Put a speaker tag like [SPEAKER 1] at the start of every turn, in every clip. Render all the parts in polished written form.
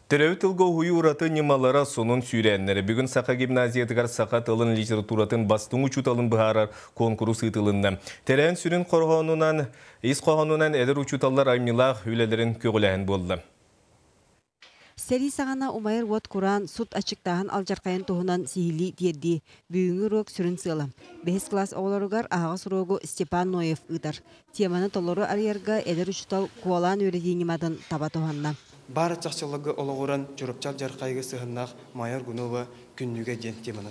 [SPEAKER 1] Төрөөбүт тылга уһуйуу ураты ньымалара, сонун сүүрээннэрэ. Бүгүн Саха гимназиятыгар саха тылын, литературатын бастыҥ учууталын быһаарар куонкурус ыытылынна. Тэрээһин сүрүн хоһоонунан, ис хоһоонунан эдэр учууталлар айымньылаах үлэлэрин көҕүлээһин буолла.
[SPEAKER 2] Сэрии саҕана умайар уот кураан, сут аччыктааһын алдьархайын туһунан сиһилии тиэрдии. Бүгүҥҥү уруок сүрүн сыала. Бэһис кылаас оҕолоругар аһаҕас уруогу Степан Ноев ыытар. Теманы толору арыйарга эдэр учуутал куолаан үөрэтии ньыматын таба туһанна.
[SPEAKER 3] Баар чахчыларга олоҕуран Чурапчы алдьархайга сыһыаннаах Майя Аргунова Күннүгэ диэн теманы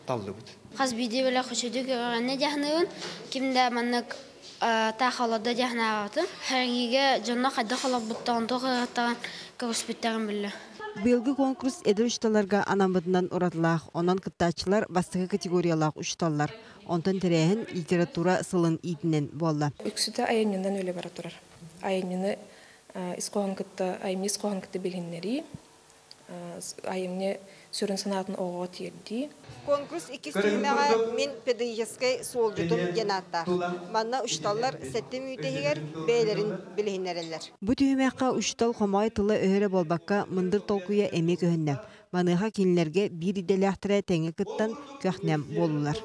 [SPEAKER 3] таллыбыт.
[SPEAKER 4] Хас биирдии бөлөх үчүгэй үөрэннэ дьаһаныыбын, ким да маннык таах олордо дьаһанаабатым. Сэриигэ дьонно хайдах олорбуттарын, туох ыарахаттарын көрүспүттэрин биллэ.
[SPEAKER 2] Быйылгы конкурс эдэр учууталларга анаммытынан уратылаах, онон кыттааччылар бастакы категориялаах учууталлар. Онтон тэрээһин литература сылын иитинэн буолла.
[SPEAKER 5] Үксүтэ айанньынан үлэ бара турар. Айымньыны ис хоһоон кытта, айымньы ис хоһоон кытта билиһиннэрии, айымньы сүрүн санаатын оҕоҕо тиэрдии.
[SPEAKER 2] Конкурс иккис түһүмэҕэ Мин педагогическай суолдьутум диэн ааттаах. Манна учууталлар сэттэ мүнүүтэ иһигэр бэйэлэрин билиһиннэрэллэр. Бу түһүмэххэ учуутал хомоҕой тыла өһөрө буолбакка, мындыр толкуйа эмиэ көһүннэ. Маныаха кинилэргэ биир идэлээхтэрэ тэҥҥэ кыттан көх-нэм буоллулар.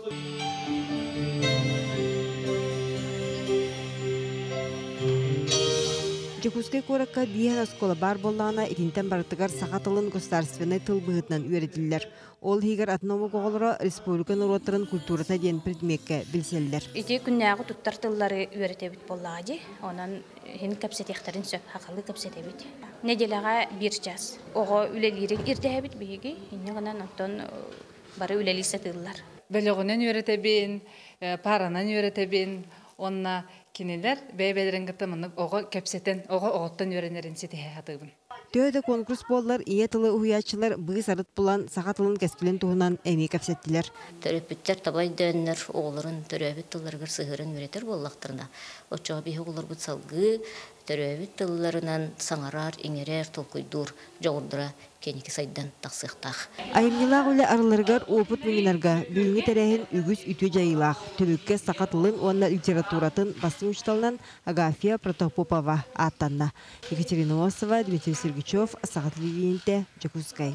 [SPEAKER 2] Дьокуускай куоракка биэһэн оскуола баар буоллаҕына, итинтэн барытыгар саха тылын государственнай тыл быһыытынан үөрэтиллэр. Ол иһигэр атын омук оҕолоро республика норуоттарын культурата диэн предмеккэ билсэллэр.
[SPEAKER 6] Ити күннээҕи туттар тыллары үөрэтэбит буоллаҕа дии. Онон иһин кэпсэтиэхтэрин сөп, сахалыы кэпсэтэбит. Нэдиэлэҕэ биир час. Оҕо үлэлиирин ирдэһэбит биһиги. Инньэ гынан оттон бары үлэлии сатыыллар.
[SPEAKER 7] Бөлөҕүнэн үөрэтэбин, паранан үөрэтэбин уонна кинилэр бэйэ-бэйэлэрин кытта маннык оҕо кэпсэтэн, оҕо оҕоттон үөрэнэрин ситиһэ сатыыбын.
[SPEAKER 2] Төһө да конкурс буоллар, ийэ тылы уһуйааччылар быыс-арыт булан, саха тылын кэскилин туһунан эмиэ кэпсэттилэр.
[SPEAKER 8] Төрөппүттэр таба өйдөөннөр оҕолорун төрөөбүт тылларыгар сыһыаран үөрэтэр буоллахтарына, оччоҕо биһи оҕолорбут салгыы төрөөбүт тылларынан саҥарар, иҥэрэр, толкуйдуур дьоҕурдара кэнники сайдан тахсыахтаах.
[SPEAKER 2] Айымньылаах үлэ арылларыгар уопут мунньунарга бүгүҥҥү тэрээһин үгүс үтүө дьайыылаах. Түмүккэ саха тылын уонна литературатын бастыҥ учууталынан Агафья Протопопова ааттанна. Екатерина Осова, Дмитрий Сергучев, Саха телевидениетэ, Дьокуускай.